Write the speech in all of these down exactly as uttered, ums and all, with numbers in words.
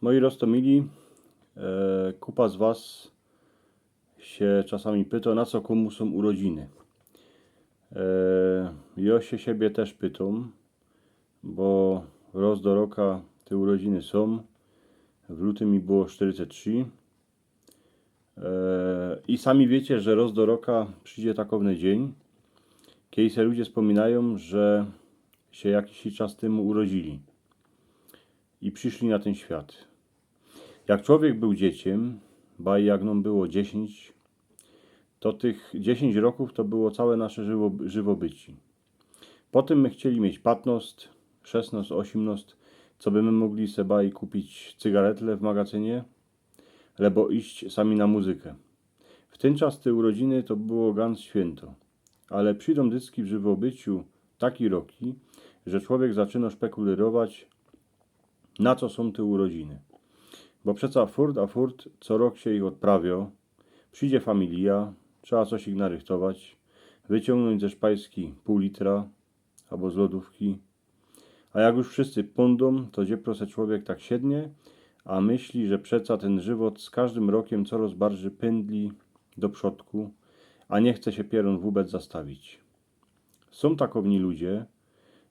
Moi roztōmili, e, kupa z was sie czasami pyto, na co kōmu sōm urodziny. E, jo sie siebie tyż pytōm, bo roz do roka te urodziny sōm. W lutym mi było sztyrydzieści trzi. E, i sami wiycie, że roz do roka przidzie takowny dziyń, kej se ludzie spōminajōm, że sie jakiś czas tymu urodzili i prziszli na tyn świat. Jak czowiek bōł dzieciym, baj jak nōm było dziesiyńć, to tych dziesiyńć rokōw to było cołke nasze żywo-, żywobycie. Potym my chcieli mieć patnŏst, szesnŏst, ôziymnŏst, co by my mogli se baj kupić cygaretle w magazynie, lebo iś sami na muzyka. W tyn czas te urodziny to było gans świynto. Ale przidōm dycki w żywobyciu taki roki, że czowiek zaczynŏ szpekulyrować, na co sōm te urodziny. Bo przeca furt a furt co rok sie ich ôdprawiŏ, przidzie familijŏ, trzeba coś ich narychtować, wyciōngnōńć ze szpajzki pōł litra abo z lodōwki. A jak już wszyscy pōndōm, to dziepro se czowiek tak siednie, a myśli, że przeca tyn żywot z kożdym rokiym coroz bardzij pyndli do przodku, a niy chce sie piyrōn wōbec zastawić. Sōm takowni ludzie,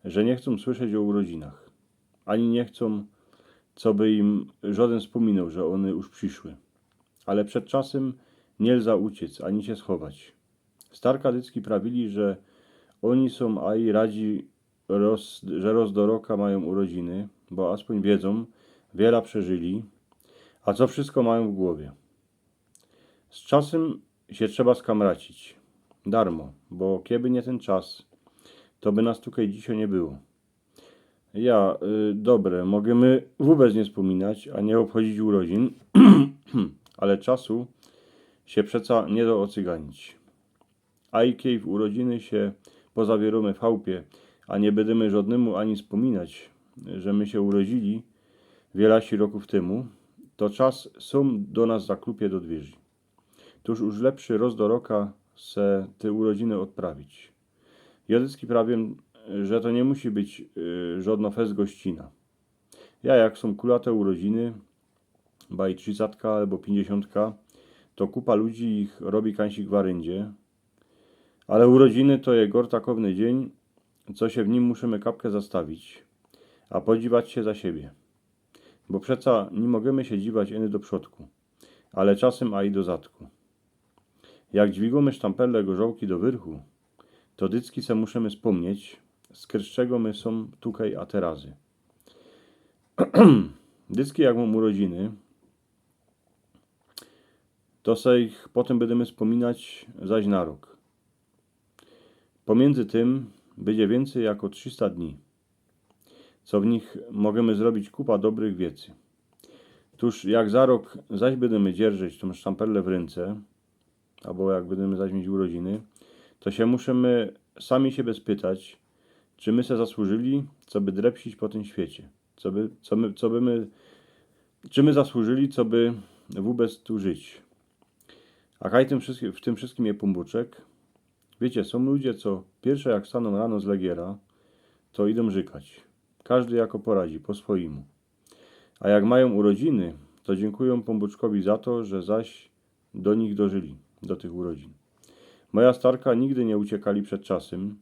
że niy chcōm słyszeć ô urodzinach, ani niy chcōm, coby im żŏdyn spōminoł, że ône już prziszły. Ale przed czasym niy lza uciec, ani sie schować. Starka dycki prawili, że ôni sōm aj radzi, roz, że roz do roka majōm urodziny, bo aspōń wiedzōm, wiela przeżyli, a co wszysko majōm w gowie. Z czasym sie trzeba skamracić. Darmo, bo kieby niy tyn czas, to by nas tukej dzisiej niy było. Ja, y, dobre, mogymy wōbec niy spōminać, a niy ôbchodzić urodzin, ale czasu sie przeca niy do ôcyganić. A i kej w urodziny sie pozawierōmy w chałpie, a niy bydymy żŏdnymu ani spōminać, że my sie urodzili wielaści rokōw tymu, to czas sōm do nas zaklupie do dwiyrzi. Tōż już lepszy roz do roka se te urodziny ôdprawić. Jŏ dycki prawiym, że to niy musi być, y, żŏdnŏ fest gościna. Ja, jak sōm kulate urodziny, baj trzidziyńćdziesiōntka abo piyńćdziesiōntka, to kupa ludzi ich robi kańsik w aryndzie. Ale urodziny to je gŏr takowny dziyń, co sie w nim musimy kapka zastawić, a podziwać sie za siebie. Bo przeca niy mogymy sie dziwać ino do przodku, ale czasym aj do zadku. Jak dźwigōmy sztamperle gorzołki do wyrchu, to dycki se musimy spōmnieć, z czego my sōm tukej a terazy. Dycki jak mōm urodziny, to se ich potym bydymy spōminać zaś na rok. Pomiyndzy tym bydzie wiyncyj jako trzista dni, co w nich mogymy zrobić kupa dobrych wiecy. Tōż jak za rok zaś bydymy dzierżyć tōm sztamperle w rynce, abo jak bydymy zaś mieć urodziny, to sie musimy sami siebie spytać, czy my se zasłużyli, coby drepsić po tym świecie, coby, co my, coby my, czy my zasłużyli, coby wōbec tu żyć. A kaj tym wszyscy-, w tym wszyskim je Pōnbōczek? Wiycie, sōm ludzie, co piyrsze jak wstanōm rano z legiera, to idōm rzykać. Kożdy jako poradzi, po swojymu. A jak majōm urodziny, to dziynkujōm Pōnbōczkowi za to, że zaś do nich dożyli, do tych urodzin. Moja starka nigdy niy uciekali przed czasym,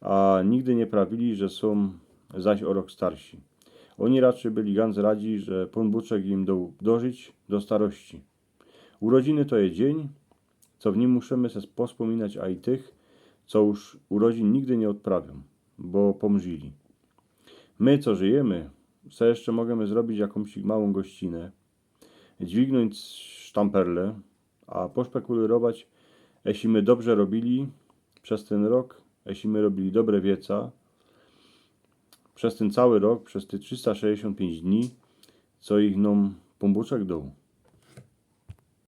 a nigdy niy prawili, że sōm zaś ô rok starsi. Ôni raczyj byli gans radzi, że Pōnbōczek im doł dożyć do starości. Urodziny to je dziyń, co w nim musimy se pospōminać aj tych, co już urodzin nigdy niy ôdprawiōm, bo pōmrzili. My, co żyjymy, se jeszcze mogymy zrobić jakōmś małōm gościnã, dźwignōńć sztamperle, a poszpekulyrować, jeśli my dobrze robili przez tyn rok, jeśli my robili dobre wieca, przez tyn cały rok, przez te trzista sześćdziesiōnt piyńć dni, co ich nōm Pōnbōczek doł.